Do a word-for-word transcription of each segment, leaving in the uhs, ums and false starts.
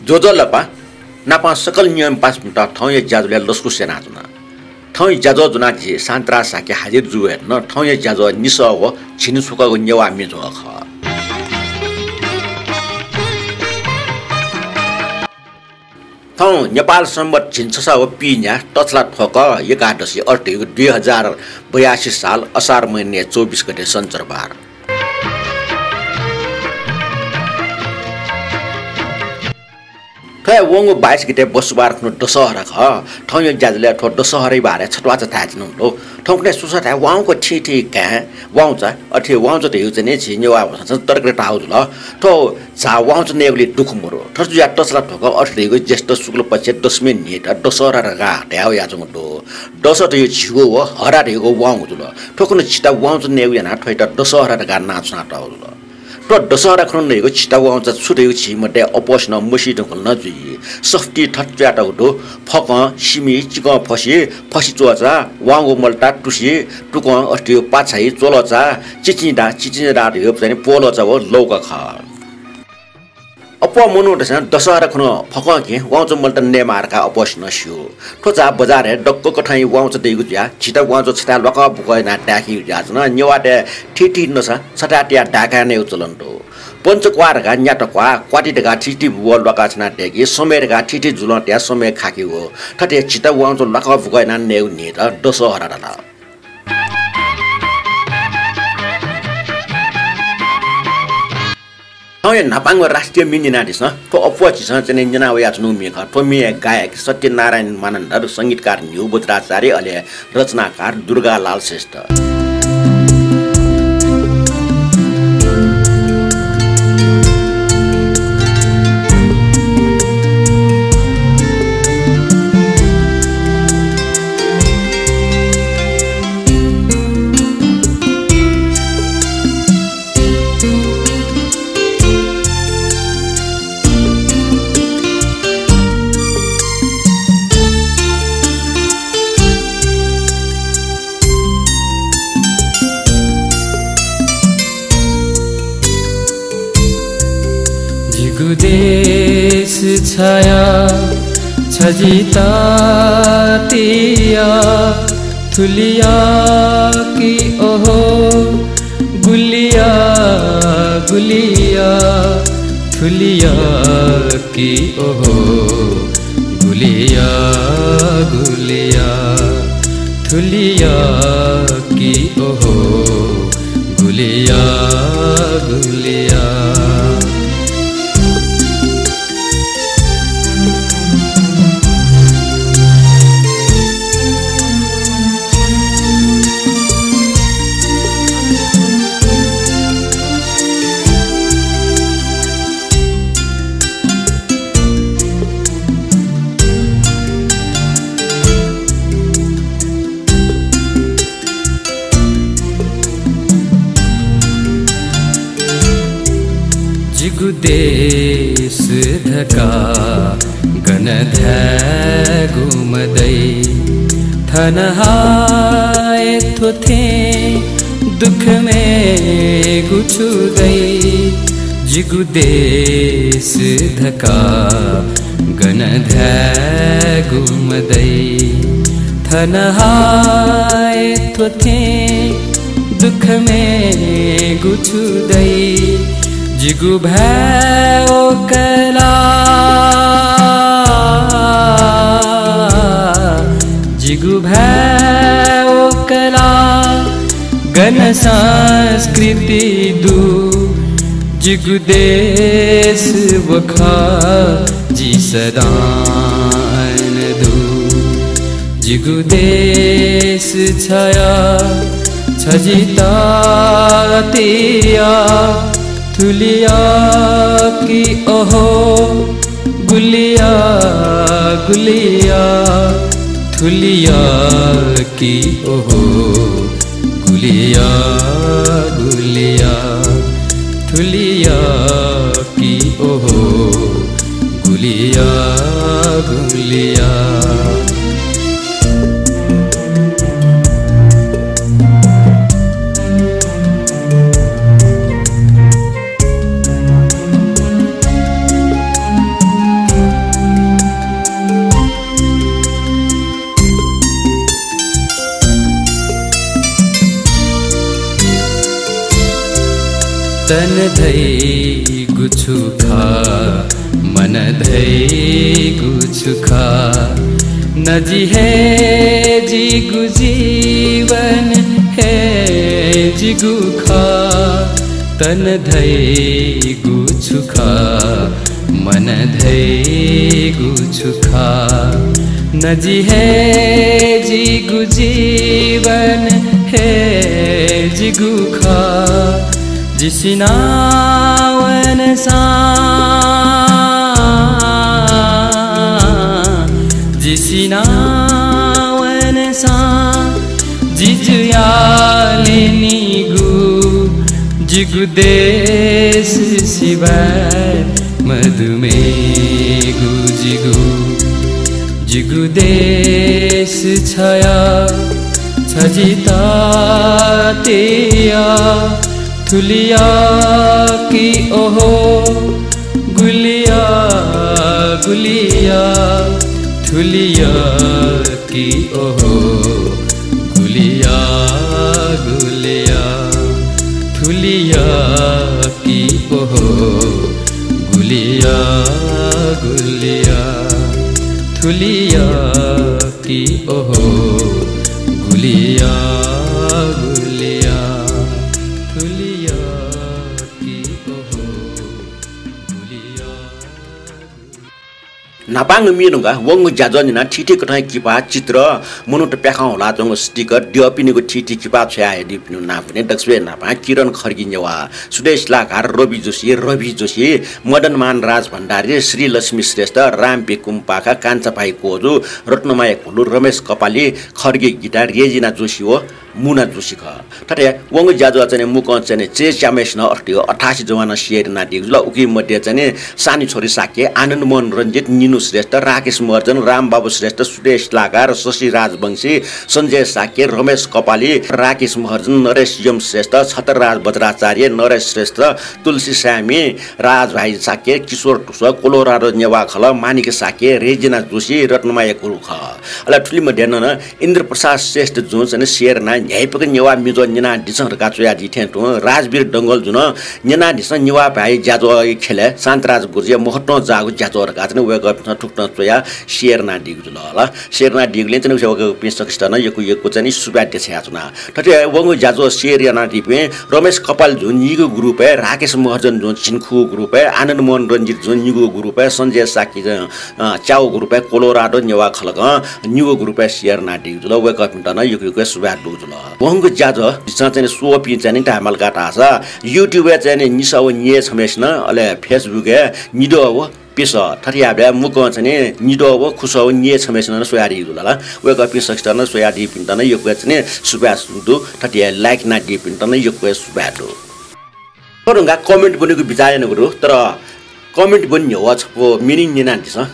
ज्वजलपा नापं सकल नियम पासापिन्त थौंया ज्याझ्वलय् लसकुस यानाच्वना। थौंया ज्याझ्वः ज्वनाः झी शान्तराज शाक्य हाजिर जू हे नं थौंया ज्याझ्वः निसः व झिंछुकःगु नेवाः म्ये च्वंगु खः। थौं नेपाल संवत् झिंछसः व पीन्याः तछला थ्वकः एकादशी, अर्थात् दुई हजार बयासी साल असार महिना चौबिस गते सञ्चरबार। थ्व हे वंगु बाइस गते बसुबार खुन्हु दशहरा खः। थौंया ज्याझ्वलय् थ्व दशहराया बारे छत्वाःचा धायेत्यनागु दु। थौंकन्हय् सुसा धाये वाउँक थीथी काय् वाउँचा, अथे वाउँचा धयागु चाहिँ नि झी नेवाः भाषां चाहिँ तर्क ताःगु जुल। थ्व झा वाउँचा नयेगुलिइ दुःख मदु। थथे जुयाः तछला थ्वकः अर्थात् ज्येष्ठ शुक्ल पक्षय् दशमी न्हियात दशहरा धकाः धाये वयाच्वंगु दु। दश धयागु झिगू व हरा धयागु वाउँगु जुल। थ्व खुन्हु झीत वाउँचा नयेगु यानाः थ्वयात दशहरा धकाः नां छ्वनातःगु जुल। थ्व दशहरा खुन्हु नयेगु झीत वाउँचा छु धयागु झी मध्ये अप्वःसिनं मसी धुंकल नं जुइ। सफुतिइ थथे च्वयातःगु दु, फकं, सिमि, चिकं फसि, फसि च्वःचा, वाउँगु मलता, तुसि, तुकं, अथे पाछाइ, च्वलःचा, चिचिंदा, चिचिंदा धयागु चाहिँ नि प्वलःचा व लौका खः। अप्वः मनूतय्सं दशहरा खुन्हु फकंकिं वाउँचा मलता नयेमाः धकाः अप्वःसिनं स्यू। थ्व झा बजारय् दक्व कथंया वाउँचा दइगु जुयाः झीत वाउँचा छथाय् ल्वाकः बुकः यानाः दाय्‌की जुयाच्वन। नेवाःतय् थीथी नसा छथाय् तयाः दाय्‌काः नयेगु चलन दु। पञ्चक्वाः धकाः न्यात क्वाः, क्वाति धकाः थीथी बुकः ल्वाकाः छथाय् दय्‌की, समय् धकाः थीथी जुलं तयाः समय् खाकीगु। थथे झीत वाउँचा ल्वाकः बुकः यानाः नयेगु न्हियात दशहरा धाल। थौंया न्हापांगु राष्ट्रिय म्ये न्यनादिसँ। थ्व अप्वः झीसं चाहिँ नि न्यना वयाच्वनागु म्ये खः। थ्व म्ये गायक सत्यनारायण मानन्धर, संगीतकार न्ह्यू बज्राचार्य, अले रचनाकार दुर्गालाल श्रेष्ठ। जिगु देश छाया छ जि तातिया थुलिया कि ओहो गुलिया गुलिया थुलिया कि ओहो गुलिया गुलिया थुलिया कि ओहो गुलिया गुलिया। जिगु देश धकाः गन धायेगु मदइ। थन हाय् थ्व थें दुःख मेगु छु दइ। जिगु देश धकाः गन धायेगु मदइ। थन हाय् थ्व थें दुःख मेगु छु दइ। जिगु भाय् ओकला, जिगु भाय् ओकला, गन संस्कृति दु। जिगु देश व खः जि सदां आय् दु। जिगु देश छाया छ जि तातिया थुलिया कि ओहो गुलिया गुलिया थुलिया कि ओहो गुलिया गुलिया थुलिया कि ओहो गुलिया गुलिया। तन धइगु छु खः, मन धइगु छु खः, नजि हे जिगु जीवन हे जिगु खः। तन धइगु छु खः, मन धइगु छु खः, नजि हे जिगु जीवन हे जिगु खः। जि सिनावनसां, जि सिनावनसां जि जुयाः ल्यनीगु, जिगु देश सिबय् मदुमेगु जिगु, जिगु देश छया छ जितातिया थुलिया कि ओहो गुलिया, गुलिया थुलिया कि ओहो गुलिया, गुलिया थुलिया कि ओहो गुलिया, गुलिया थुलिया कि ओहो गुलिया, गुलिया थुलिया कि ओहो गुलिया। न्हापांगु म्ये धुंकाः वंगु ज्याझ्वः न्यनाः थीथी कथंया किपा, चित्र, मनूत प्याखं हुलाच्वंगु sticker द्यःपिनिगु थीथी किपा छ्वयाहयादीपिनिगु नां वने। दक्वसिबय् न्हापां किरण खड्गी नेवाः, सुदेश लाकार, रवि जोशी, रवि जोशी, मदनमान राजभण्डारी, श्रीलक्ष्मी श्रेष्ठ, राम पी कुम्पाखा, कान्छाभाइ कोजु, रत्नमाया घुलु, रमेश कपाली, खड्गी गीता, रेजिना जोशी व मुना जोशी खः। थथे वंगु ज्याझ्वः चाहिँ मुक्कं चाहिँ चेज्याम्हेसित अथे अठासी जवानं share यानादीगु जुल। उकी मध्ये चाहिँ सानी छोरी शाक्य, आनन्द मोहन रञ्जित, निनु श्रेष्ठ, राकेश महर्जन, रामबाबु श्रेष्ठ, सुदेश लाकार, शशि राजवंशी, सञ्जय शाक्य, रमेश कपाली, राकेश महर्जन, नरेश यम श्रेष्ठ, छतरराज बज्राचार्य, नरेश श्रेष्ठ, तुलसी सामी, राजभाइ शाक्य, किशोर तुस, कोलोराडो नेवाः खलः, माणिक शाक्य, रेजिना जोशी, रत्नमाया घुलु खः। अले थुलि मध्ये नं इन्द्रप्रसाद श्रेष्ठ जुं चाहिँ share यानाः न्ह्याइपुक नेवाः म्ये ज्वः न्यनादिसँ धकाः च्वयादी थें तुं राजवीर डंगोल जुं न्यनादिसँ नेवाः भाय् ज्याझ्वःया ख्यलय् शान्तराज गुरुजीया महत्वं जाःगु ज्याझ्वः धकाः चाहिँ वय्कःपिन्सं थुकथं च्वयाः share यानादीगु जुल ला। Share यानादीगुलिं चाहिँ वय्कःपिं सकसितं नं यक्व यक्व चाहिँ सुभाय् देछानाच्वना। थथे वंगु ज्याझ्वः share यानादीपिं रमेश कपाल जुं निगू group-य्, राकेश महर्जन जुं झिंखुगू group-य्, आनन्द मोहन रञ्जित जुं निगू group-य्, सञ्जय शाक्य जुं अ, च्यागू group-य्, कोलोराडो नेवाः खलकं निगू group-य् share यानादीगु जुल। वय्कःपिन्त नं यक्व यक्व सुभाय् दु जुल। वंगु ज्याझ्वः झीसं चाहिँ स्वःपिं चाहिँ धायेमाल का धाःसा YouTube-य् चाहिँ निसः व न्येछम्हेसिनं, अले Facebook-य् निदः व पिसः, थथे याःबलय् मुक्कं चाहिँ निदः व खुसः व न्येछम्हेसिनं नं स्वयादीगु जुल ला। वय्कःपिं सकसितं नं स्वयादीपिन्त नं यक्व चाहिँ सुभाय् दु, थथे like यानादीपिन्त नं यक्व सुभाय् दु। थ्व धुंकाः comment ब्वनेगु बिचाः यानागु दु, तर comment ब्वने न्ह्यः छपु meaning न्यनादिसँ।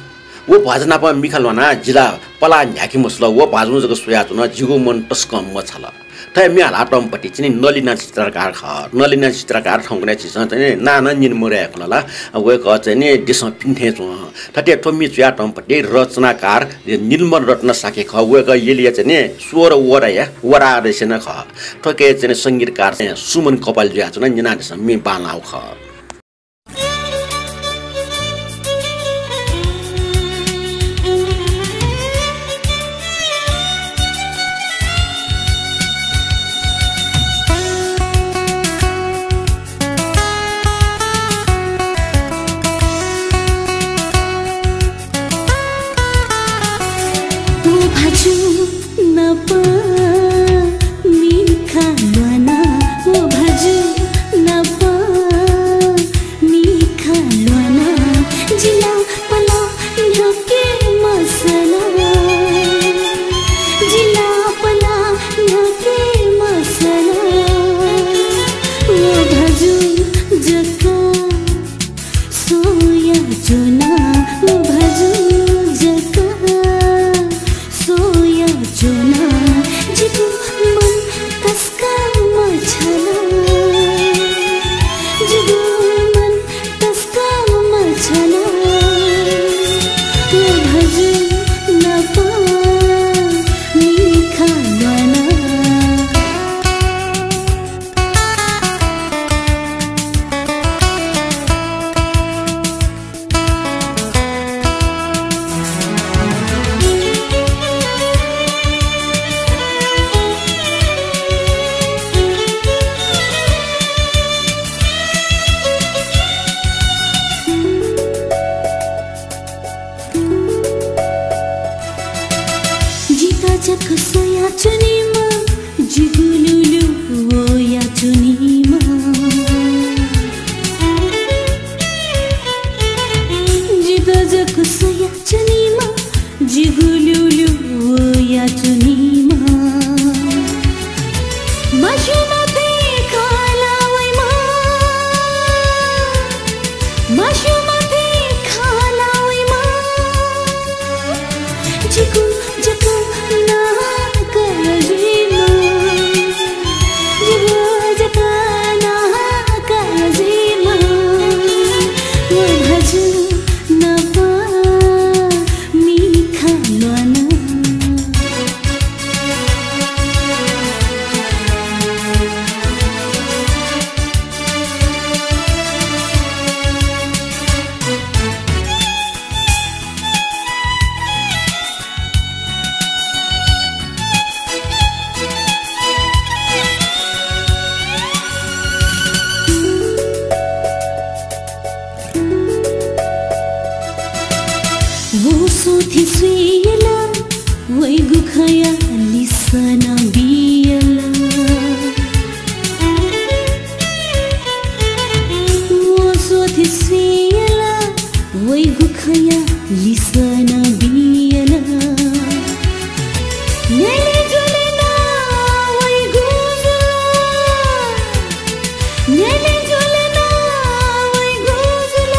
व भ्वाजु नाप मिखा ल्ह्वनाः जि ला पलाः न्ह्याके मछुल, व भ्वाजुं जक स्वयाच्वन, जिगु मन तसकं मछाल। थ्व म्ये हालातःम्ह पति चाहिँ नलिना चित्रकार खः। नलिना चित्रकार थौंकन्हय् झीसं चाहिँ नां नं न्यने मदयागु खः ला। वय्कः चाहिँ देशं पिने थें च्वं। थथे थ्व म्ये च्वयातःम्ह पति रचनाकार नीलमणि रत्न शाक्य खः। वय्कः यलया चाहिँ सोह्र वडाया वडा अध्यक्ष नं खः। थ्व कथंया चाहिँ संगीतकार चाहिँ सुमन कपाली जुयाच्वन। न्यनादिसँ, म्ये बांलाःगु खः। च्वनेमा, जिगु ल्यूल्यू वया च्वनेमा। जितः जक स्वया च्वनेमा, जिगु ल्यूल्यू वया च्वनेमा। मास्युमा थें खँ ल्हाः वइमा, मास्युमा थें खँ ल्हाः वइमा। जिगु जक नां काये जुइमा, जिगु जक नां काये जुइमा। व भाजु नाप मिखा ल्वाना। व स्वथें स्वयेला, वइगु खँया लिसः नं बियला। व स्वथें स्वयेला, वइगु खँया लिसः नं बियला। न्ह्यःने ज्वले नं वइगु जुल, न्ह्यःने ज्वले नं वइगु जुल।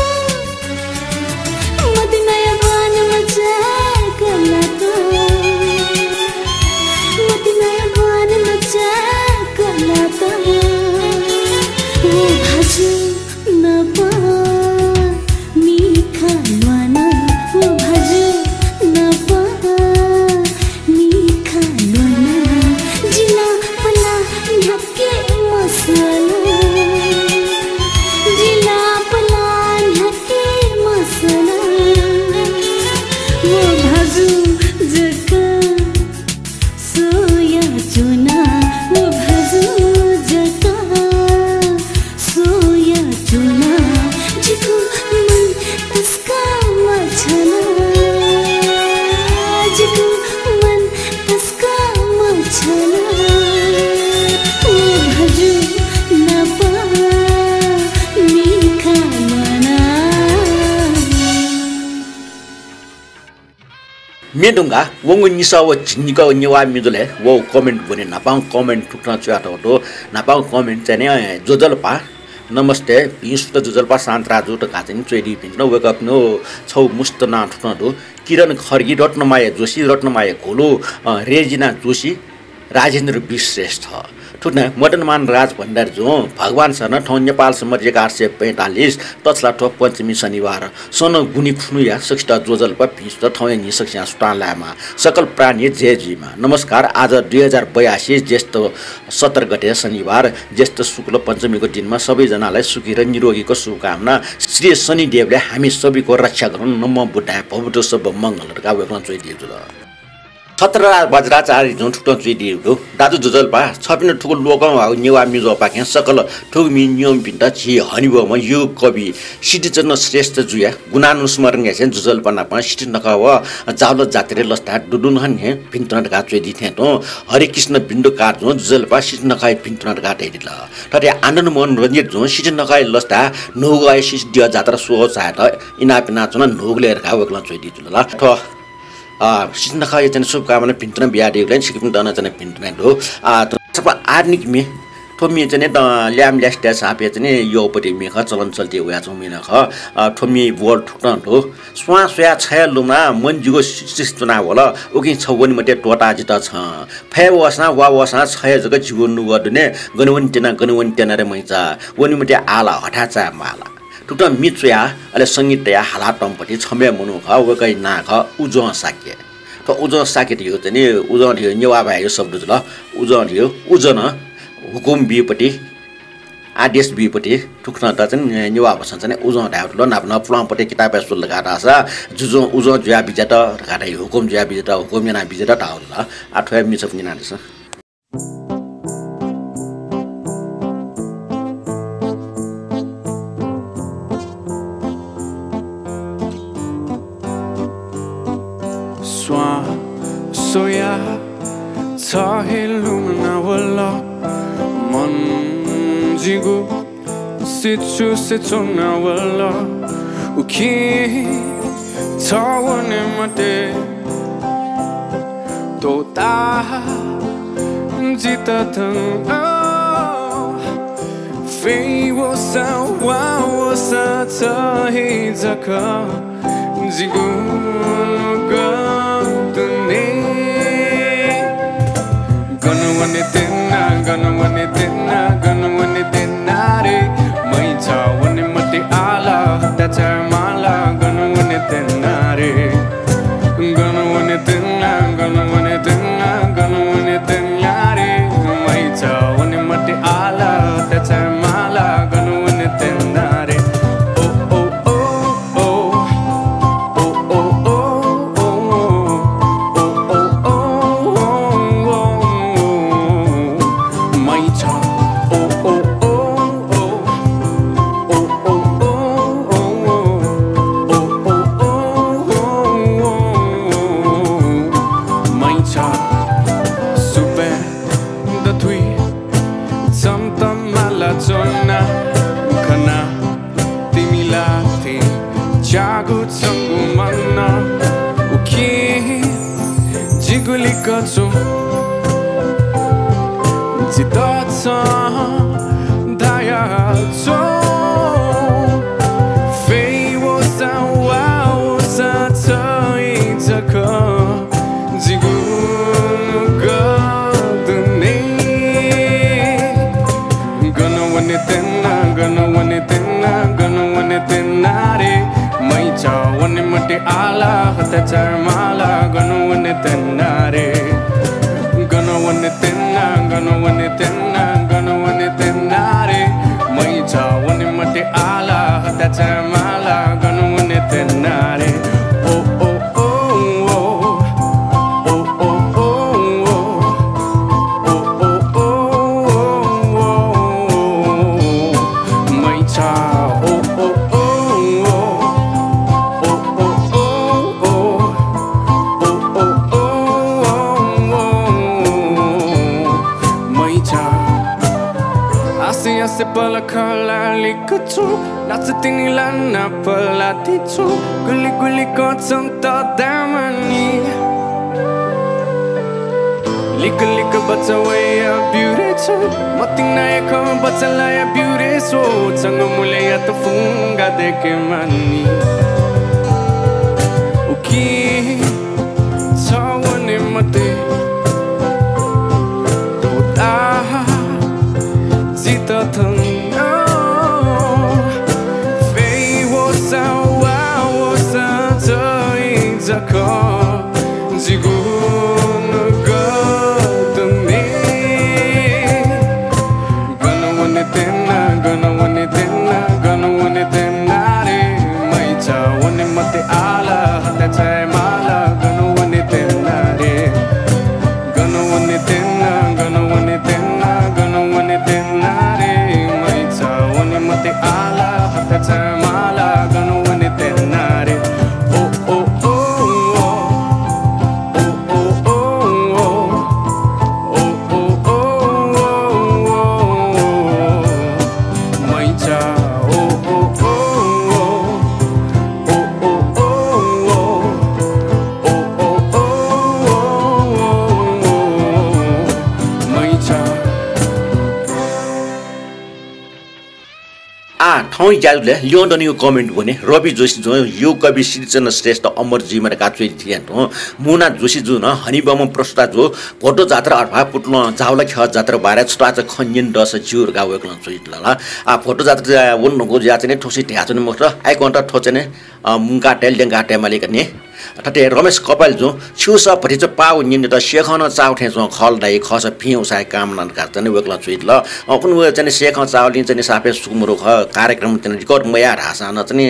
मतिनाया बान मचाय्क लात, मतिनाया बान मचाय्क लात। व भाजु नाप मिखा ल्वाना, व भाजु नाप मिखा ल्वाना। जि नाप ला न्ह्याके मसला, जि नाप ला न्ह्याके मसला। व भाजु जक स्वया च्वना, व भाजु जक स्वया च्वना। जिगु मन तसकं मछाना, जिगु मन तसकं मछाना। व भाजु नाप मिखा ल्वाना। म्ये धुंकाः वंगु निसः व झिंनिकः नेवाः म्युझुलय् वःगु comment ब्वने न्हापांगु comment थुकथं च्वयातःगु दु। न्हापांगु comment चाहिँ नि, अ, ज्वजलपा, नमस्ते, भिं सुथ ज्वजलपा शान्त राजु धकाः चाहिँ नि च्वयादीपिं नं वय्कःपिनिगु छगू मुष्ट नां थुकथं दु। किरण खड्गी, रत्नमाया जोशी, रत्नमाया घोलु, अ, रेजिना जोशी, राजेन्द्र वि श्रेष्ठ। थुकथं मदनमान राज भण्डारीजुं, भगवान शरण, थौं नेपाल सम्बत एघार सय पैंतालिस, तछलाथ्व पञ्चमी शनिबार, सनं गुंनि खुन्हुया सकसित ज्वजलपा, भिं सुथ, थौंया न्हि सकसियां सुथां लायेमा, सकल प्राणी जय जुइमा। नमस्कार, आज दुई हजार बयासी ज्येष्ठ सत्र गते शनिबार, ज्येष्ठ शुक्ल पञ्चमीको दिनमा सबैजनालाई सुखी र निरोगीको शुभकामना। श्री शनिदेवले हामी सबैको रक्षा गरून्, नमो बुद्धाय, भवतु सब्ब मङ्गल धकाः वय्कलं च्वयादीगु जुल। छत्रराज वज्राचार्यजुं थुकथं च्वयादीगु दु। दाजु ज्वजलपा, छपिनि थुगु लोकंह्वाःगु नेवाः म्युझुपाखें सकल थुगुमि नियमपिन्त झी हनेबहःम्ह युगकवि सिद्धिचन्द्र श्रेष्ठजुया गुणानुस्मरण यासें ज्वजलपा नाप सिद्धिनखः व जावला जात्रे लसताय् दुदुंहने भिन्तुना धकाः च्वयादी थें तुं हरिकृष्ण बिन्दुकारजुं ज्वजलपा सिद्धिनखःया भिन्तुना धकाः धयादिल। थथे आनन्द मोहन रंजितजुं सिद्धिनखःया लसताय् न्हूगःया सिद्धि जात्रा स्वःचायेत इनाप यानाच्वना न्हूगलय् धकाः वय्कलं च्वयादी जुल। थ्व अ, सिद्धिनखःया चाहिँ शुभकामना भिन्तुना बियादीगुलिं छिकपिन्त नं चाहिँ भिन्तुना दु। अ, थ्व छपा आधुनिक म्ये, थ्व म्ये चाहिँ नि, अ, ल्याय्म्ह ल्यासेतय् सापय् चाहिँ नि यःपति म्ये खः, चलन चल्तिइ वयाच्वंगु म्ये नं खः। अ, थ्व म्ये बोल थुकथं दु। स्वां स्वयाः छय् लुमनाः मन जिगु सिसि च्वनावल, उकिं छ वने मते त्वःता जितः छं। फय् वःसां वा वःसां छय् जक जिगु नुगः दुने, गन वने त्यना, गन वने त्यना रे मैचा, वने मते आः ला हथाय् चाये माः ला। थुकथं म्ये च्वयाः, अले संगीत तयाः हालातःम्हपति छम्ह हे मनू खः, वय्कःया नां खः उजं शाक्य। थ्व उजं शाक्य धइगु चाहिँ नि, उजं धइगु नेवाः भाय्‌या शब्द जुल। उजं धइगु, उजं नं हुकुम बीपति, आदेश बीपति, थुकथं त चाहिँ नि नेवाः भाषां चाहिँ नि उजं धायेगु जुल। न्हापा नं पुलांपति किताबय् स्वल धकाः धाःसा, जुजं उजं जुयाः बिज्यात धकाः धाइ, हुकुम जुयाः बिज्यात, हुकुम यानाः बिज्यात धाःगु जुल। आः थ्व हे म्ये छपु न्यनादिसँ। स्वां स्वयाः छ हे लुमना वल मन जिगु सिचुसे च्वना वल उखि छ वने मते तोता जित थन फेवसा वावसा छ हे जक जिगु गतुने गन वने तेना गन वने तेना गन वने तेना रे मै छ वने मते आला हता छ माला गन वने तेना रे गन वने तेना गन वने तेना गन वने तेना रे मै छ वने मते आला हता छ माला गन वने तेना रे ओ ओ ओ तिमी ला थें च्यागु छंगु मन उखि जिगु लिक्क च्वँ जितः छं धयाच्वँ फेवसा वावसा छै जक जिगु गतुने गन वने तेना गन वने तेना गन वने तेना रे मै छ वने मते आला हता छ माला गन वने तेना रे गन वने तेना गन वने तेना गन वने तेना रे मै छ वने मते आला हता छ माला गन वने तेना रे ओ ओ ओ ओ ओ ओ ओ ओ ओ ओ ओ मै छ ओ ओ ओ ओ ओ ओ ओ ओ ओ ओ मै छ आसे आसे पलख लालिक छु नाच तिनि लाना पलाति छु गुलि गुलि कचम त दामनी लिक लिक बचवया ब्युरे छु मतिनायक बचलाया ब्युरे सो चंग मुलेया त फुंगा देके मानी उकी छ वने मते तोता जित थन फेवसा वावसा छै जक जिगु गतुने गन वने तेना गन वने तेना गन वने तेना रे मै छ वने मते आला हता छै माला गन वने तेना रे गन वने तेना गन वने तेना गन वने तेना रे मै छ वने मते आला हता छ माला गन वने तेना रे ओ ओ ओ ओ ओ ओ ओ ओ ओ ओ ओ मै छ ओ ओ ओ ओ ओ ओ ओ ओ ओ ओ ओ मै छ। आ थौं ज्याजुलय् ल्यं दनिगु comment वने रवि जोशी जुं युवकवि श्रीचन्द्र श्रेष्ठ अमर जुइमा धकाः च्वयादी थें तुं मुना जोशी जुं नं हनेबहःम्ह प्रस्तुता जु भोटो जात्रा अथवा पुतुलं जावला ख्यः जात्रा बारे छुटाःचा खँ न्यने दःसा ज्यू धकाः वय्कलं च्वयादिल ला। आ भोटो जात्रा वन धुंकूगु जुयाः चाहिँ नि थुसी धयाच्वने मखुत। आइकंत थ्व चाहिँ नि अ, मुंकातये, ल्यंकातये मालीका नि। थथे रमेश कपाल जुं छिगु सः भतिचा पाःगु न्यनेत सेखं नं चाःगु थें च्वं खः ला दाइ, खःसा भिं उसाँय् कामना धकाः चाहिँ नि वय्कलं च्वयादिल। अ, उखुन्हु वय् चाहिँ नि सेखं चाःगु लिं चाहिँ नि सापय् सुकुमरु खः, कार्यक्रम चाहिँ नि record मयाः धाःसां नं चाहिँ नि,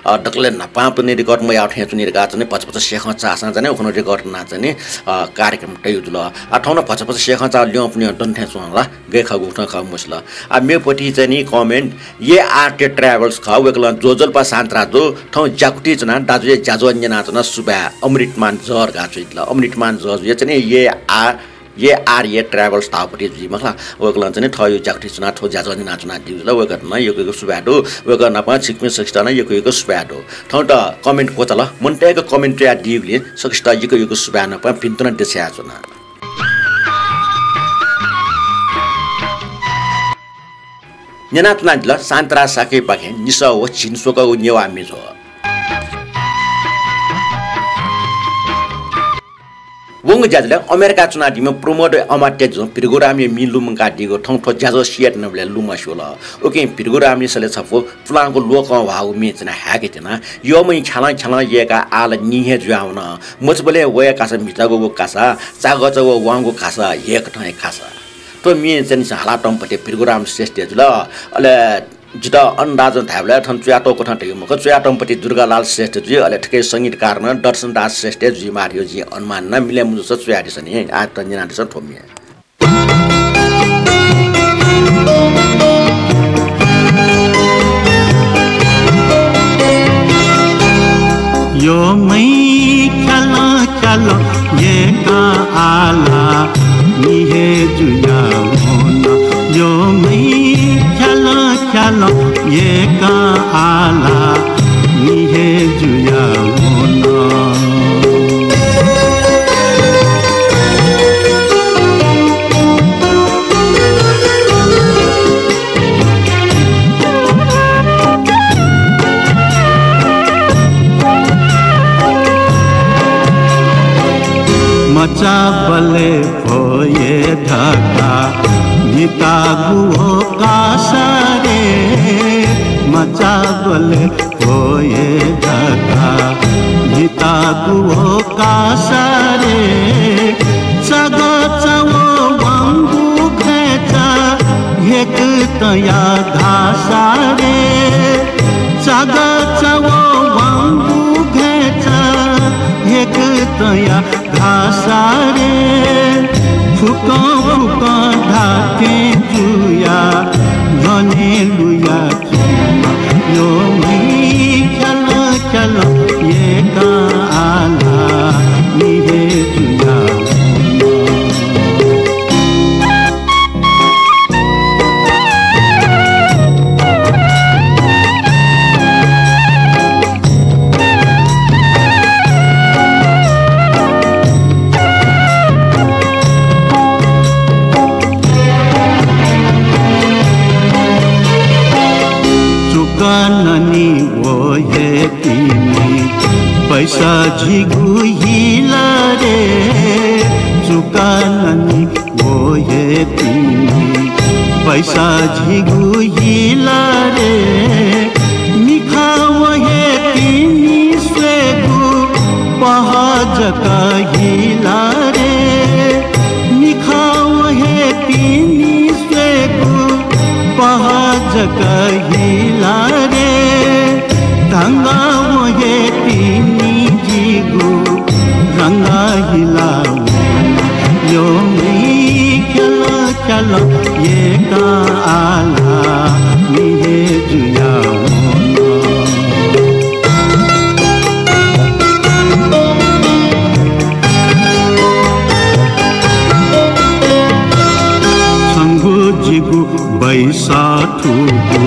अ, दकलय् न्हापां तुं नि record मयाः थें च्वनी धकाः चाहिँ नि भचा भचा सेखं चाःसां चाहिँ नि उखुन्हु record यानाः चाहिँ नि, अ, कार्यक्रम तयादीगु जुल। आ थौं नं भचा भचा सेखं चाःगु ल्यं पुन्यं दन थें च्वं ला। गय् खःगु थौं खः मसिल। आ मेपट्टि चाहिँ नि comment ये आर टे travels खः, वय्कलं ज्वजलपा शान्तराजु थौं ज्याकुथि च्वनाः दाजुया ज्याझ्वः न्यनाच्वन, सुभाय् अमृतमान जः धकाः च्वयादिल। अमृतमान जःजुया चाहिँ नि ये आर ये आर ये ट्राभल्स धाःपट्टि जुइ मखला। वय्कलं चाहिँ नि थःगु ज्याकुथि च्वनाः थ्व ज्याझ्वः न्यनाच्वनादीगु जुल। वय्कःयात नं यक्व यक्व सुभाय् दु। वय्कः नाप छिकपिं सकसित नं यक्व यक्व सुभाय् दु। थौंयात comment क्वचाल। मनूतय्‌के comment च्वयादीगुलिं सकसित यक्व यक्व सुभाय् नाप भिंतुना देछानाच्वना। न्यनाच्वनादिल शान्तराज शाक्यपाखें निसः व झिंस्वकःगु नेवाः म्ये च्वय्। वंगु ज्याझ्वलय् अमेरिकाय् च्वनादीम्ह प्रमोद अमात्यजुं भिरगुरामया म्ये लुमंकादीगु थौं थ्व ज्याझ्वः सियातःगुलिं लुमस्यूगु। उकिं भिरगुरामया सलय् छपु पुलांगु लोकं ह्वाःगु म्ये चाहिँ हाय्के त्यना। यःम्हं ख्यालं ख्यालं यय्काः आः ला निं हे जुयावन। मचाबलय् वये कासा म्हिचागु व कासा, चागःचा व वांगु कासा, यय्कथं हे कासा। थ्व म्ये चाहिँ नि हालातःम्ह पति भिरगुराम श्रेष्ठ जुल। अले जितः अन्दाजं धायेबलय् थन च्वयातःगु कथं धइगु मखु, च्वयातःम्ह पति दुर्गालाल श्रेष्ठ जुइ, अले थुकिया संगीतकार नं दर्शनदास श्रेष्ठ जुइमाः धइगु जिं अनुमान याना। मिले मजूसा च्वयादिसँ नि, आः न्यनादिसँ थ्व म्ये। यःम्हं ख्यालं ख्यालं यय्काः आः ला निं हे जुयावन। यःम्हं ख्यालं ख्यालं यय्काः आः ला निं हे जुयावन। मचाबलय् भ्वय् धकाः म्हितागु व कासा रे, मचाबलय् भ्वय् धकाः म्हितागु व कासा रे, चागःचा व वांगु घय्चा यय्कथंया घासा रे, चागःचा व वांगु घय्चा यय्कथंया घासा रे, फुक्कं फुक्कं धात्थें जुयाः न्ह्यःने लुयाच्वन। यःम्हं ख्यालं ख्यालं यय्काः आः ला निं हे जुयावन। चुकं ननी व हे तिनि पैसा झीगु हिला रे, चुकं ननी व हे तिनि पैसा झीगु हिला रे, मिखा व हे तिनि स्वयेगु पहः जक हिला रे, मिखा व हे तिनि स्वयेगु पहः जक हिला रे, धंगः व हे तिनि झीगु रंगः हिला वन। यःम्हं ख्यालं ख्यालं यय्काः आः ला निं हे जुयावन। छंगु जिगु बैसा थुगु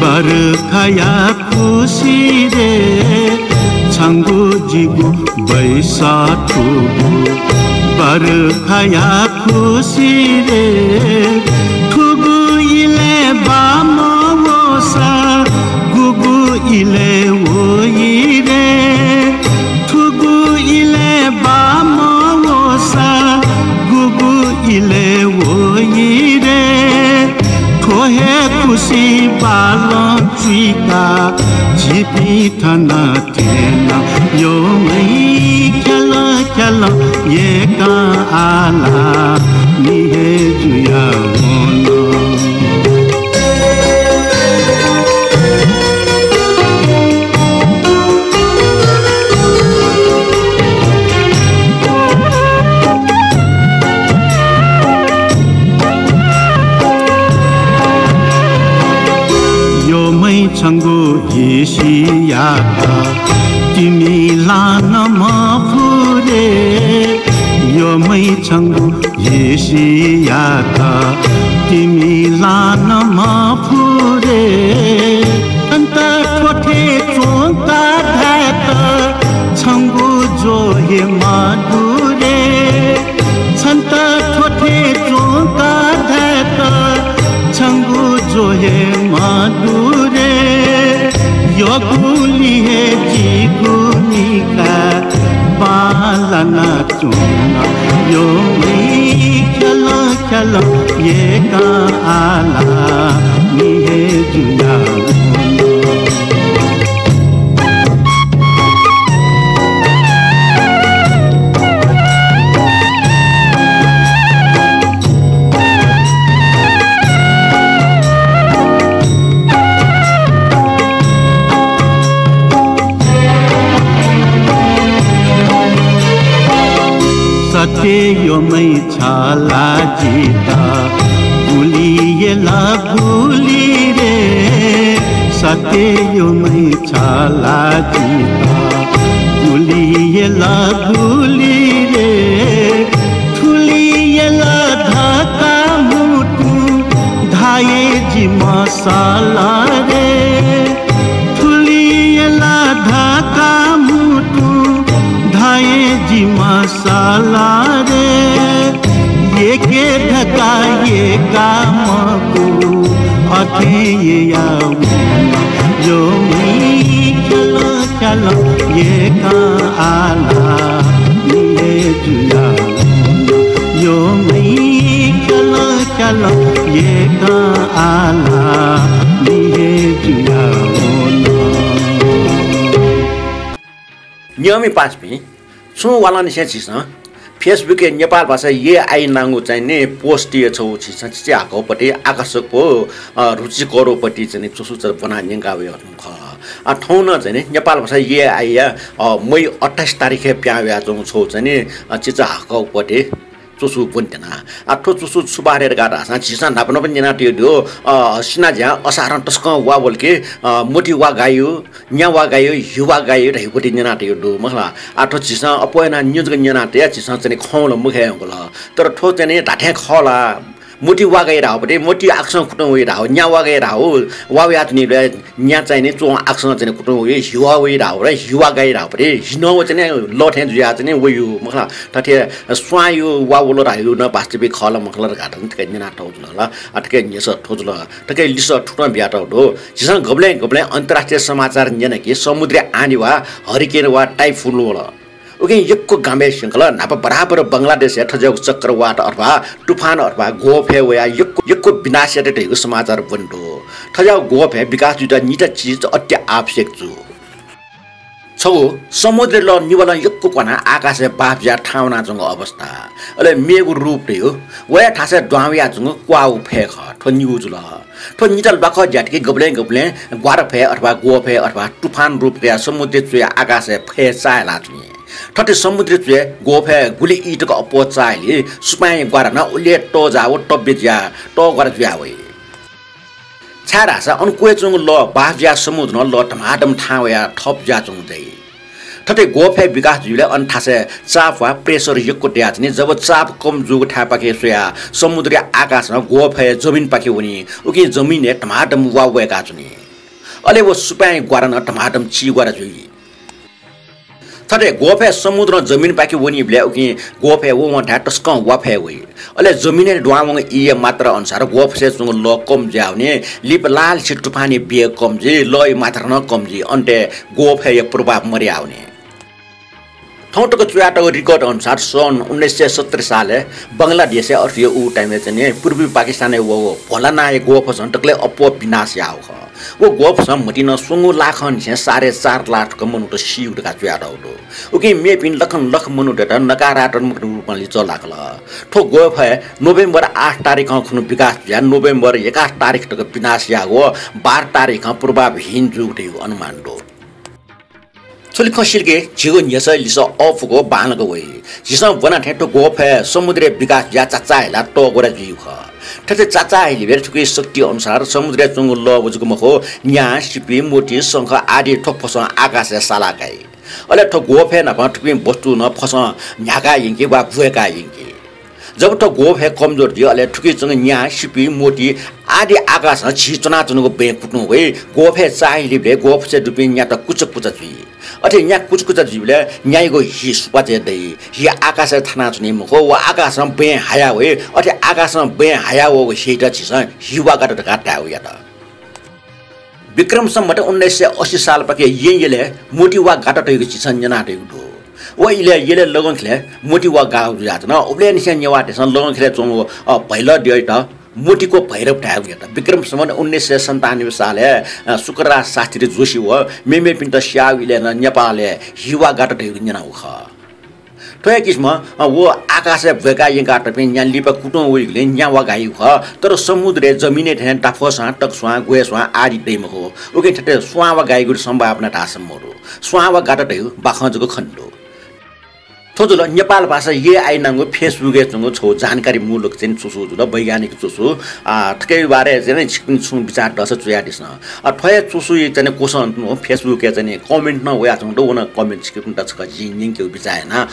बरखाया खुसि रे, छंगु जिगु बैसा थुगु बरखाया खुसि रे, थुगु इलय् बाः मवःसा गुगु इलय् वइ रे, थुगु इलय् बाः मवःसा गुगु इलय् वइ रे, थ्व हे खुसि बालं चुइकाः झीपिं थन थ्यन। यःम्हं ख्यालं ख्यालं यय्काः आः ला निं हे जुयावन। यःम्हं छंगु हिसियात तिमिलां नं मफु रे, यःम्है छंगु हिसियात तिमि लान मफु रे। छन्त थ्वथे च्वंका धायेत छंगु ज्वः हे मदु रे। छन्त थ्वथे च्वंका धायेत छंगु ज्वः हे मदु रे। यःगुलिं हे जिगु निका बांलाना च्वन। यःम्है ख्यालं ख्यालं यय्‌कं आला मि हे जुया वन। सत्य यःम्है छला जितः गुलि यल गुलि रे। सत्य यःम्है छला जितः गुलि यल गुलि रे। थुलि यल धकाः म्हुतुं धाये जिं मसल रे। थुलि यल धकाः म्हुतुं धाये जिं मसल रे। यय्‌के धकाः यय्‌का मखु अथे यया वन। यःम्है ख्यालं ख्यालं यय्‌कं आला मि हे जुया वन। यःम्है ख्यालं ख्यालं यय्‌कं आला मि हे जुया वन। नियमित पासापिं, छुं वालंनिसें झीसं Facebook-य् नेपाल भाषा यय् आइ नांगु चाहिँ नि post-या छगू झीसं चिचाहाकःगु पति आकर्षक व, अ, रुचिकरगु पति चाहिँ नि च्वसु चाहिँ ब्वना न्यंका वयाच्वंगु खः। आ, थौं नं चाहिँ नि नेपाल भाषा यय् आइया, अ, मई अट्ठाइस तारिखय् पिहां वयाच्वंगु छगू चाहिँ नि, अ, चिचाहाकःगु पति च्वसु ब्वने त्यना। आ, थ्व च्वसु छु बारे धकाः धाःसा झीसं न्हापा न्हापा न्यनातयागु दु, अ, सिनाज्यां असारं तसकं वा वल कि, अ, मोति वा गाइ, न्या वा गाइ, हि वा गाइ धइगु पति न्यनातयागु दु, मखु ला। आ, थ्व झीसं अप्वः यानाः न्यं जक न्यनातया झीसं चाहिँ नि खँ ला मखय् धुंकल। तर थ्व चाहिँ नि धात्थें खः ला। मोति वा गाइ धाःगु पति, मोति आकाशं कुतुं वइ धाःगु, न्या वा गाइ धाःगु, वा वयाच्वनीबलय् न्या चाहिँ नि च्वं आकाशं चाहिँ नि कुतुं वइ, हि वा वइ धाःगु, हि वा गाइ धाःगु पति, हि नं व चाहिँ नि लः थें जुयाः चाहिँ नि वइ, मखु ला। थथे स्वांया वा वल धाःगु नं वास्तविक खः ला मखु ला धकाः थथे न्यनातःगु जुल ला। आ, थथे न्ह्यसः थ्व जुल, थथे लिसः थुकथं बियातःगु दु। झीसं गबलें गबलें अन्तर्राष्ट्रिय समाचार न्यन कि समुद्री आँधी वा hurricane वा typhoon वल। उकिं यक्व गामय् स्यंकल, न्हापा बराबर बंगलादेशय् थज्याःगु चक्रवात अथवा तुफान अथवा ग्वःफय् वयाः यक्व, यक्व विनाश यात धइगु समाचार ब्वने दु। थज्याःगु ग्वःफय् विकास जुइत निता चिज अति आवश्यक जू। छगू, समुद्रया लः निभालं यक्व क्वनाः आकाशय् बाफ जुयाः थाहां वनाच्वंगु अवस्था। अले मेगु रूप धइगु, वया थासय् दुहां वयाच्वंगु क्वाःगु फय् खः। थ्व निगू जुल। थ्व निता ल्वाकः जुयात कि गबलें गबलें ग्वाराफय् अथवा ग्वःफय् अथवा तुफान रूप कयाः समुद्रया च्वय् आकाशय् फय् चाःहिलाच्वनी। थथे समुद्रया च्वय् ग्वःफय् गुलि ई तक अप्वः चाःहिली सुपाँय् ग्वारा नं उलि हे तःजाः व तब्य जुयाः तःग्वारा जुया वइ। छाय्धाःसा अन क्वय् च्वंगु लः बाफ जुयाः समुद्रं लः धमाधम थाहां वयाः थप जुयाच्वंगु दइ। थथे ग्वःफय् विकास जुइबलय् अन थासय् चाप वा pressure यक्व दयाच्वनी। जब चाप कम जूगु थाय्पाखे स्वयाः समुद्रया आकाशं ग्वःफय् जमिनपाखे वनी। उकिं जमिनय् धमाधम वा वय्काच्वनी। अले व सुपाँय् ग्वारा नं धमाधम चीग्वारा जुइ। थथे ग्वःफय् समुद्रं जमिनपाखे वनीबलय् उकिं ग्वःफय् वंवंथाय् तसकं वा फय् वइ। अले जमिनय् दुहां वंगु ईया मात्रा अनुसार ग्वःफसय् च्वंगु लः कम जुयावनी, लिपा लालसे तुफानया वेग कम जुइ, लःया मात्रा नं कम जुइ, अन्तय् ग्वःफय्‌या प्रभाव मदयावनी। थौं तक च्वयातःगु record अनुसार सन् उन्नाइस सय सत्तरी सालय् बंगलादेशय् अथे हे उ time-य् चाहिँ नि पूर्वी पाकिस्तानय् वःगु भोला नांया ग्वःफसं दकलय् अप्वः विनाश याःगु खः। व ग्वःफसं म्हतिनं स्वंगू लाखंनिसें साढे चार लाख तक मनूत सीगु धकाः च्वयातःगु दु। उकिं मेपिं लखं लख मनूतय्‌त नकारात्मक रूपं लिच्वः लाकल। थ्व ग्वःफय् नोभेम्बर आठ तारिखं खुन्हु विकास जुयाः नोभेम्बर एकासी तारिख तक विनाश याःगु व बाह्र तारिखं प्रभावहीन जूगु धइगु अनुमान दु। थुलि खँ सिल कि झीगु न्ह्यसः लिसः अःपुक बांलाक वइ। झीसं ब्वना थें थ्व ग्वःफय् समुद्रय् विकास जुयाः चाचाःहिलाः तःग्वारा जुइगु खः। थथे चाचाःहिलीबलय् थुकिया शक्ति अनुसार समुद्रय् च्वंगु लः व जक मखु, न्या, सिपि, मोति, शंख आदि थ्व फसं आकाशय् साला काइ। अले थ्व ग्वःफय् नाप थुपिं वस्तु नं फसं न्ह्याकाः यंकी वा ब्वय्काः यंकी। जब थ्व ग्वःफय् कमजोर जुइ, अले थुकिच्वंगु न्या, सिपि, मोती आदि आकाशं झी च्वनाच्वनागु बँय् कुतुं वइ। ग्वःफय् चाःहिलीबलय् ग्वःफसय् दुपिं न्यात कुचा कुचा जुइ। अथे न्या कुचा कुचा जुइबलय् न्यायागु हि सुपाँचय् दइ। हि आकाशय् थानाच्वनी मखु, व आकाशं बँय् हाया वइ। अथे आकाशं बँय् हाया वःगु हियात झीसं हिवा गात धकाः धायेगु यात। विक्रम सम्वत उन्नाइस सय अस्सी सालपाखे येँ यलय् मोती वा गात धइगु झीसं न्यनातःगु दु। व इलय् यलय् लगंखिलय् मोती वा गाःगु जुयाच्वन। उबलय् निसें नेवाःतय्सं लगंखिलय् च्वंगु, अ, भैलद्यःयात मोतीको भैरव धायेगु यात। विक्रम सम्वत उन्नाइस सय सन्तानब्बे सालय्, अ, शुक्रराज शास्त्री जोशी व मेमेपिन्त स्याःगु इलय् नं नेपालय् हिवा गात धइगु न्यनागु खः। थ्व हे किसिमं, अ, व आकाशय् ब्वय्काः यंकातःपिं न्या लिपा कुतुं वइगुलिं न्या वा गाइगु खः, तर समुद्रय् जमिनय् थें दाफ्वःसां, तकस्वां, ग्वय्स्वां आदि दइ मखु। उकिं थथे स्वां वा गाइगु सम्भावना धाःसा मदु। स्वां वा गात धइगु बाखं जक खने दु। थ्व जुल नेपाल भाषा एआई नांगु Facebook-य् च्वंगु छगू जानकारी मूलक चाहिँ च्वसु जुल, वैज्ञानिक च्वसु। आ, थुकिया बारे चाहिँ छिकपिनि छुं विचार दःसा च्वयादिसँ। आ, थ्व हे च्वसुया चाहिँ क्वसं Facebook-य् चाहिँ comment नं वयाच्वंगु दु, व नं comment छिकपिन्त छकः जिं न्यंकेगु बिचाः याना।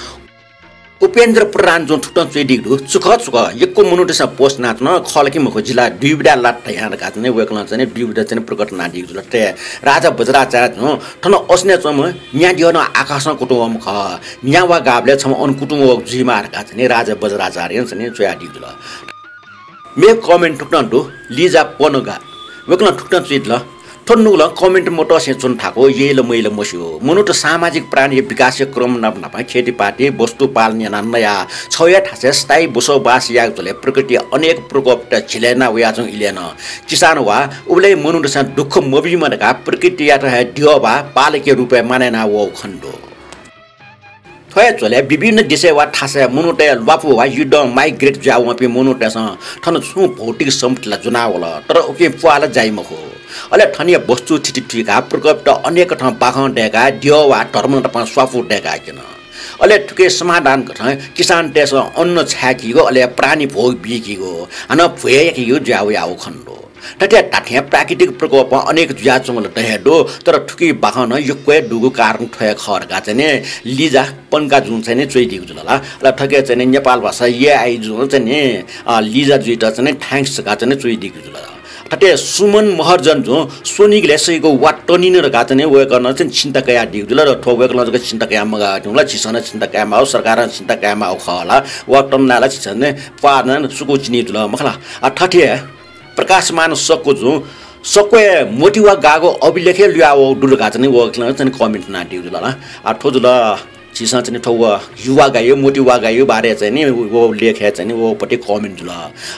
उपेन्द्र प्रधान जुं थुकथं च्वयादीगु दु, चुकः चुकः यक्व मनूतय्सं post यानाच्वन, खः ला कि मखु, जिं ला दुविधा लात धयां धकाः चाहिँ वय्कलं चाहिँ दुविधा चाहिँ प्रकट यानादीगु जुल। थथे राजा वज्राचार्य जुं थन असनय् च्वंम्ह न्याद्यः नं आकाशं कुतुं वःम्ह खः। न्या वा गाःबलय् छम्ह अन कुतुं वःगु जुइमाः धकाः चाहिँ राजा वज्राचार्यं चाहिँ च्वयादीगु जुल। मेगु comment थुकथं दु, लिजा पनगा। वय्कलं थुकथं च्वयादिल, थ्व नुगलं comment मतसें च्वने थाकु, यल मयल मस्यू। मनूत सामाजिक प्राणी, विकासया क्रम नाप नाप खेतीपाती, वस्तु पालन यानाः नयाः छगू हे थासय् स्थायी बसोबास यायेगु झ्वलय् प्रकृतिया अनेक प्रकोपत झिलय् याना वयाच्वंगु इलय् नं किसान वा उबलय् मनूतय्सं दुःख मबीमा धकाः प्रकृतियात हे द्यः वा पालकया रूपय् मानय् याना वःगु खने दु। थ्व हे झ्वलय् विभिन्न देशय् वा थासय् मनूतय् ल्वापु वा युद्धं migrate जुयावंपिं मनूतय्सं थन छुं भौतिक सम्पत्ति ला ज्वनावल, तर उकिं प्वाः ला जाइ मखु। अले थनया वस्तु थिति थुइकाः प्रकोपत अनेक थं बाखं दय्काः द्यः वा धर्म नाप स्वापू दय्काः क्यन। अले थुकिया समाधान कथं किसानतय्सं अन्न छाय्कीगु, अले प्राणी भोग बीकीगु, हानं भ्वय् याकीगु जुयावयागु खने दु। थथे धात्थें प्राकृतिक प्रकोपं अनेक जुयाच्वंगु ला द हे दु, तर थुकिया बाखं नं यक्व हे दुगु कारण थ्व हे खः धकाः चाहिँ नि लिजा पनका जुं चाहिँ नि च्वयादीगु जुल ला। अले थथे चाहिँ नि नेपाल भाषा एआई जुं चाहिँ नि, अ, लिजा जुयात चाहिँ नि thanks धकाः चाहिँ नि च्वयादीगु जुल ला। थथे सुमन महर्जन जुं स्वनिगलय् सइगु वा तनिन धकाः चाहिँ नि वय्कलं चाहिँ चिन्ता कयादीगु जुल। र थ्व वय्कलं जक चिन्ता कयाः मगाः धुंला, झीसं नं चिन्ता कयाः माः, सरकारं चिन्ता कयाः माः खः ला। वा तनना ला झीसं नि प्वाः नं सुकू चिनी जुल मखु ला। आ, थथे प्रकाशमान सक्व जुं सक्वय् मोती वा गाःगु अभिलेख हे लुयावःगु दु धकाः चाहिँ वय्कलं चाहिँ comment यानादीगु जुल ला। आ, थ्व जुल झीसं चाहिँ थ्व व हिवा गाःगु, मोती वा गाःगु बारे चाहिँ नि व लेखय् चाहिँ नि व पति comment जुल।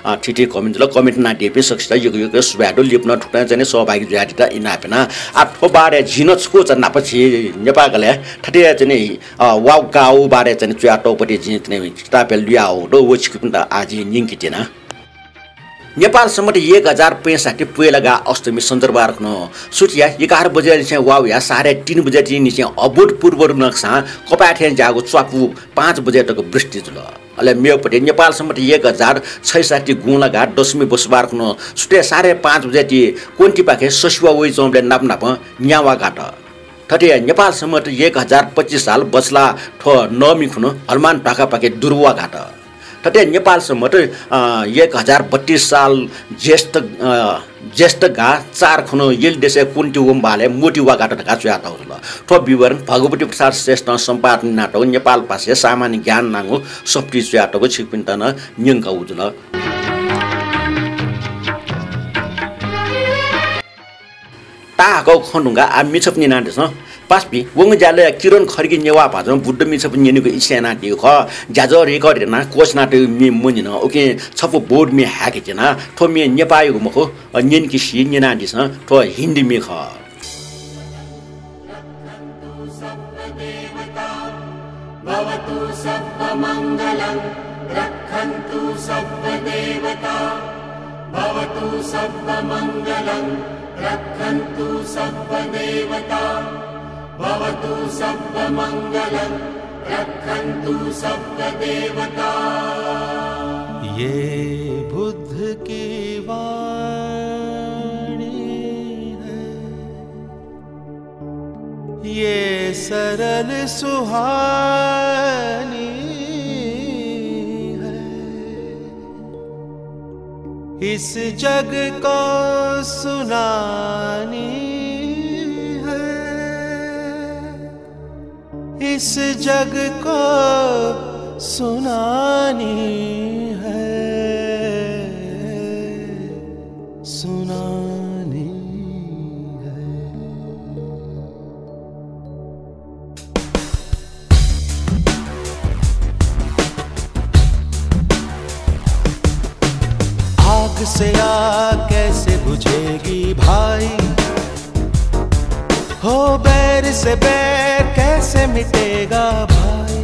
आ, थीथी comment जुल, comment यानादीपिं सकसित यक्व यक्व सुभाय् दु। लिपा नं थुकथं चाहिँ नि सहभागी जुयादीत इनाप याना। आ, थ्व बारे जिं नं छकू चाहिँ नाप झी नेपाःगलय् थथे चाहिँ नि, अ, वा गाःगु बारे चाहिँ नि च्वयातःगु पति जिं चाहिँ नि किताबय् लुयावःगु दु, व छिकपिन्त आः जिं न्यंके त्यना। नेपाल सम्बत एक हजार पैंसठ्ठी पोहेला गाः अष्टमी सञ्चरबार खुन्हु सुथय् एघार बजेनिसें वा वयाः साढे तीन बजेतिनिसें अभूतपूर्व नक्सां कपाय् थें ज्याःगु च्वापु पाँच बजे तक वृष्टि जुल। अले मेगु पति नेपाल सम्बत एक हजार छैसठ्ठी गुंला गाः दशमी बसबार खुन्हु सुथय् साढे पाँच बजेति क्वन्तिपाखे ससुवा वइच्वंबलय् नाप नाप न्या वा गात। थथे नेपाल सम्बत एक हजार पच्चिस साल बछला थ्व नवमी खुन्हु हनुमान ढाकापाखे दुरुवा गात। थथे नेपाल सम्बत, अ, एक हजार बत्तीस साल ज्येष्ठ, अ, ज्येष्ठ गाः चार खुन्हु यल देशय् क्वन्ति वंबलय् मोती वा गात धकाः च्वयातःगु जुल। थ्व विवरण भगवती प्रसाद श्रेष्ठं सम्पादन यानातःगु नेपाल भाषाया सामान्य ज्ञान नांगु सफुतिइ च्वयातःगु छिकपिन्त नं न्यंकागु जुल। ताहाकःगु खँ धुंकाः आः मिछापु न्यनादिसँ। पासापिं, वंगु ज्यालय् किरण खड्गीं नेवाः भाजं बुद्ध मिछापु न्यनेगु इच्छा यानादीगु खः। ज्याझ्वः record यानाः क्वःछिनातःगु म्ये मन्यन। उकिं छपु बौद्ध म्ये हाय्के त्यना। थ्व म्ये नेपाःयागु मखु, अ, न्यंके सी न्यनादिसँ। थ्व हिन्दी म्ये खः। भवतु सब्बमङ्गलं रक्खन्तु सब्बदेवता। भवतु सब्बमङ्गलं रक्खन्तु सब्बदेवता। भवतु सब्बमङ्गलं रक्खन्तु सब्बदेवता। ये बुद्ध की वाणी है, ये सरल सुहानी है, इस जग को सुनानी है, इस जग को सुनानी है, सुनानी है। आग से आग कैसे बुझेगी भाई, हो बैर से बैर कैसे मिटेगा भाई।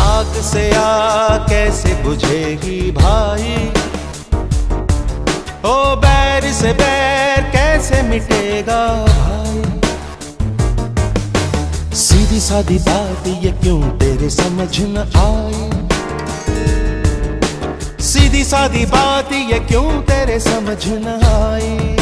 आग से आग कैसे बुझेगी भाई, ओ बैर से बैर कैसे मिटेगा भाई। सीधी सादी बात ये क्यों तेरे समझ न आई, सीधी सादी बात ये क्यों तेरे समझ न आई।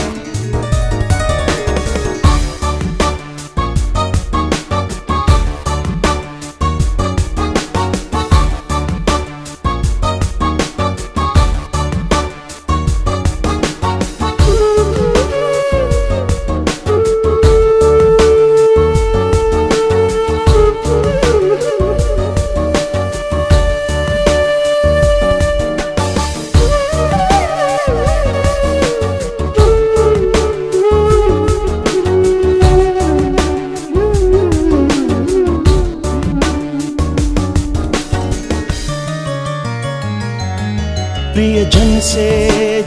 प्रियजन से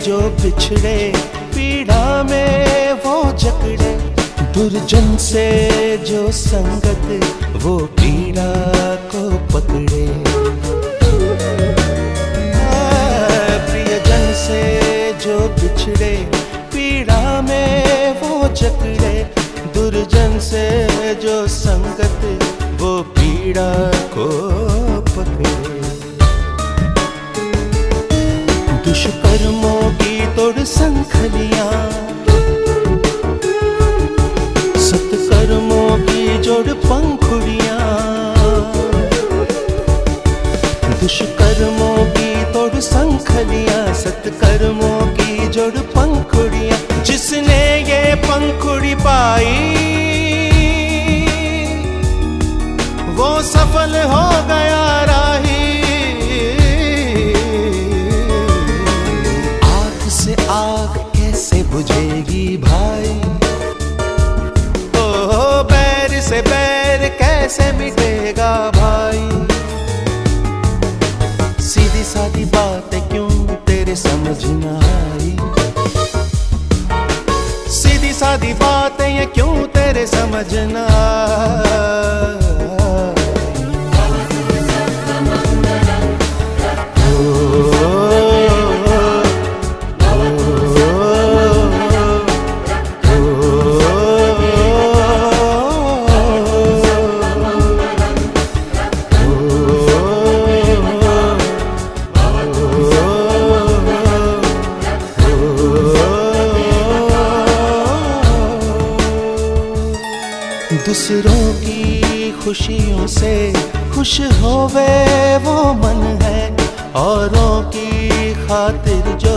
जो बिछड़े, पीड़ा में वो जकड़े, दुर्जन से जो संगत, वो पीड़ा को पकड़े। आ, प्रियजन से जो बिछड़े, पीड़ा में वो जकड़े, दुर्जन से जो संगत, वो पीड़ा को पकड़े। दुष्कर्मों की तोड़ संखलियां, सत्कर्मों की जोड़ पंखुड़ियां। दुष्कर्मों की तोड़ संखलियां, सत्कर्मों की जोड़ पंखुड़ियां। जिसने ये पंखुड़ी पाई, वो सफल हो गया राही। आग से आग कैसे बुझेगी भाई, ओ बैर से बैर कैसे मिटेगा भाई। सीधी सादी बातें क्यों तेरे समझ न आई, सीधी सादी बातें ये क्यों तेरे समझ न आई। दूसरों की खुशियों से खुश होवे वो मन है, औरों की खातिर जो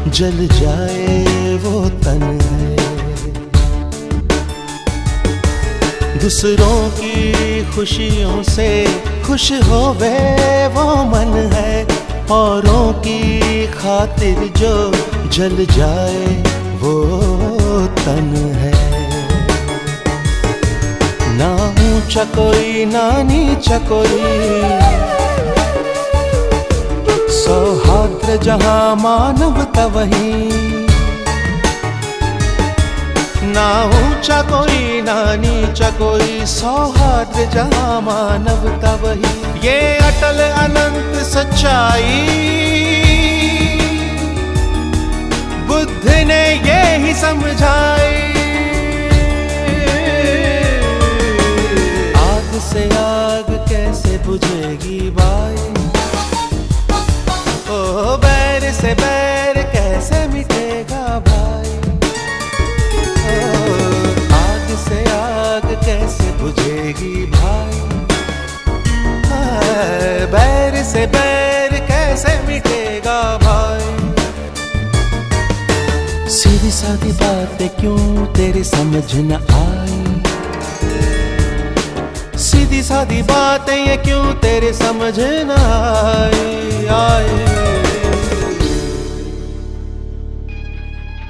जल जाए वो तन है। दूसरों की खुशियों से खुश होवे वो मन है, औरों की खातिर जो जल जाए वो तन है। ना ऊंचा कोई ना नीचा कोई, सौहार्द जहां मानवता वहीं। ना ऊंचा कोई ना नीचा कोई, सौहार्द जहां मानवता वहीं। ये अटल अनंत सच्चाई बुद्ध ने यही समझाई। आग से आग कैसे बुझेगी भाई, ओ बैर से बैर कैसे मिटेगा भाई। ओ आग बुझेगी भाई, हाय, बैर से बैर कैसे मिटेगा भाई। सीधी सादी बातें क्यों तेरी समझ न आई, सीधी सादी बातें ये क्यों तेरी समझ न आई, आई।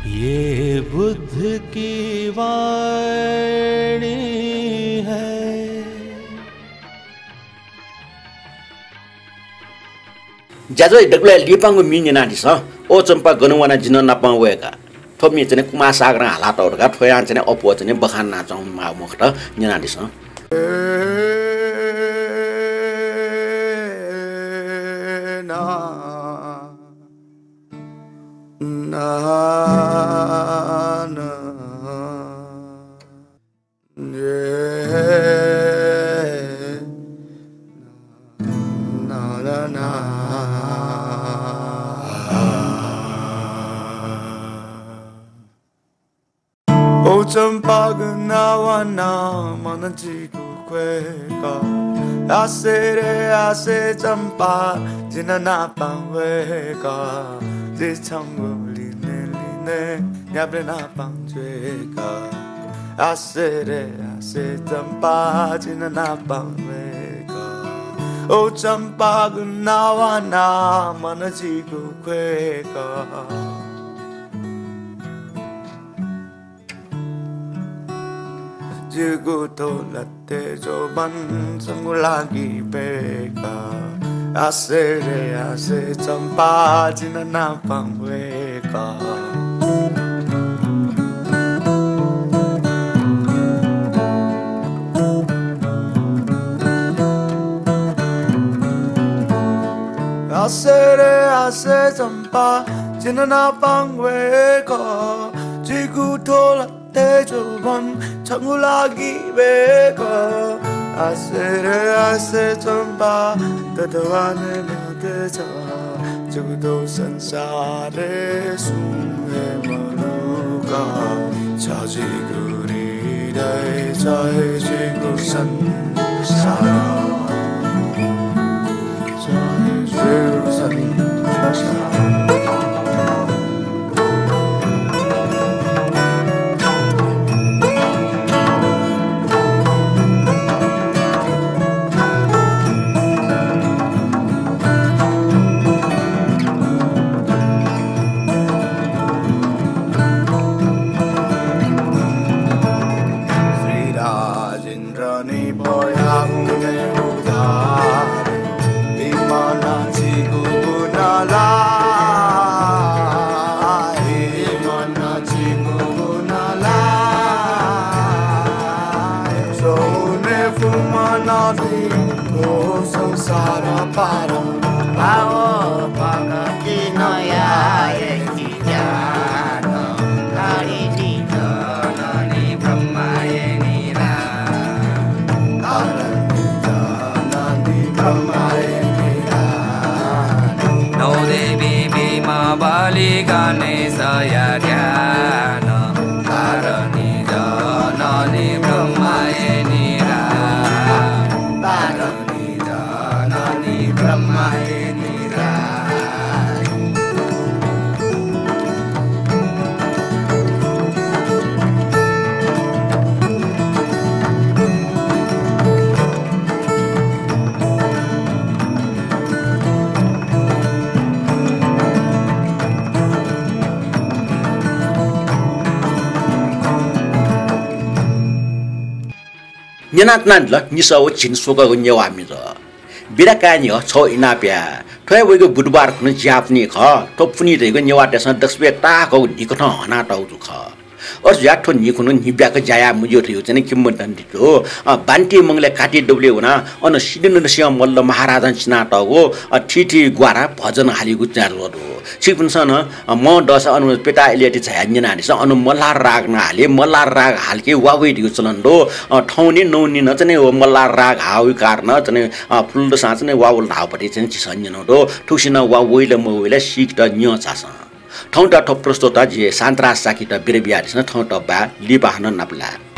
ये बुद्ध की वाणी है। ज्याझ्वः, दकलय् लिपांगु म्ये न्यनादिसँ। ओ चम्पा, गन वना, जि नं नापं वयेका। थ्व म्ये चाहिँ कुमार सागरं हालातःगु धकाः थ्वयां चाहिँ अप्वः चाहिँ बखान यानाच्वंगु माःगु मखुत, न्यनादिसँ। ओ चम्पा, गन वना, मन जिगु ख्वय्‌क। आसे रे आसे चम्पा, जि नं नापं वयेका। जि छंगु लिने लिने न्ह्याबलें नापं जुइका। आसे रे आसे चम्पा, जि नं नापं वयेका। ओ चम्पा, गन वना, मन जिगु ख्वय्‌क। जिगु थ्व लत्ते जोबन छंगु लागि वयेका। आसे रे आसे चम्पा, जि नं नापं वयेका। आसे रे आसे चम्पा, जि नं नापं वयेका। जिगु थ्व लत्ते जोबन छंगु लागि वयेका। आसे रे आसे चम्पा, ततवाने मते छ। जिगु थ्व संसारय् सुं हे मदुका। छ जिगु हृदय, छ हे जिगु संसार। श्रीराजेन्द्र निपया हुने उद्धार, इमना जिगु गुण ला, इमना जिगु गुण ला। सोने फुमना दि, ओ संसार पार, पाओ भगति नया। नौ देवी भीम बलि गणेशया ध्यान। पारणी जननी ब्रह्मायणी राम। पारणी जननी ब्रह्मायणी राम। न्यनातनादिल निसः व झिंस्वकःगु नेवाः म्हिगः। बिदा कायेगु निंतिं छगू इनाप या। थ्व हे वइगु बुधबार खुन्हु ज्यापुन्हि खः। थ्व पुन्हि धइगु नेवाःतय्‌सं दक्वसिबय् ताःहाकःगु न्हिखुन्हु हनातःगु जूगु खः। अथे जुयाः थ्व न्हिखुन्हु न्हिब्याक ज्या याये मज्यू धइगु चाहिँ किंवदन्ती दु। अ, बान्ति मंगलय् घाँटी दबुलिइ वनाः अन सिद्धिनरसिंह मल्ल महाराजां चिनातःगु, अ, थीथी ग्वारां भजन हालीगु ज्याझ्वः दु। छिकपिन्सं नं, अ, मं दःसा अन प्यता इलय् ति झायाः न्यनादिसँ। अन मल्हार राग नं हाली, मल्हार राग हालाकी वा वइ धइगु चलन दु। अ, थौंनि नौनि नं चाहिँ व मल्हार राग हाःगु कारणं चाहिँ, अ, फुल्लसां चाहिँ वा वल धाःगु पति चाहिँ झीसं न्यनागु दु। थुगुसी नं वा वइ ला मवइ ला सीकेत न्यँ झासँ। थौंयात थ्व प्रस्तोता जि शान्तराज शाक्ययात बिदा बियादिसँ। थौंयात बाय्, लिपा हानं नापलाये।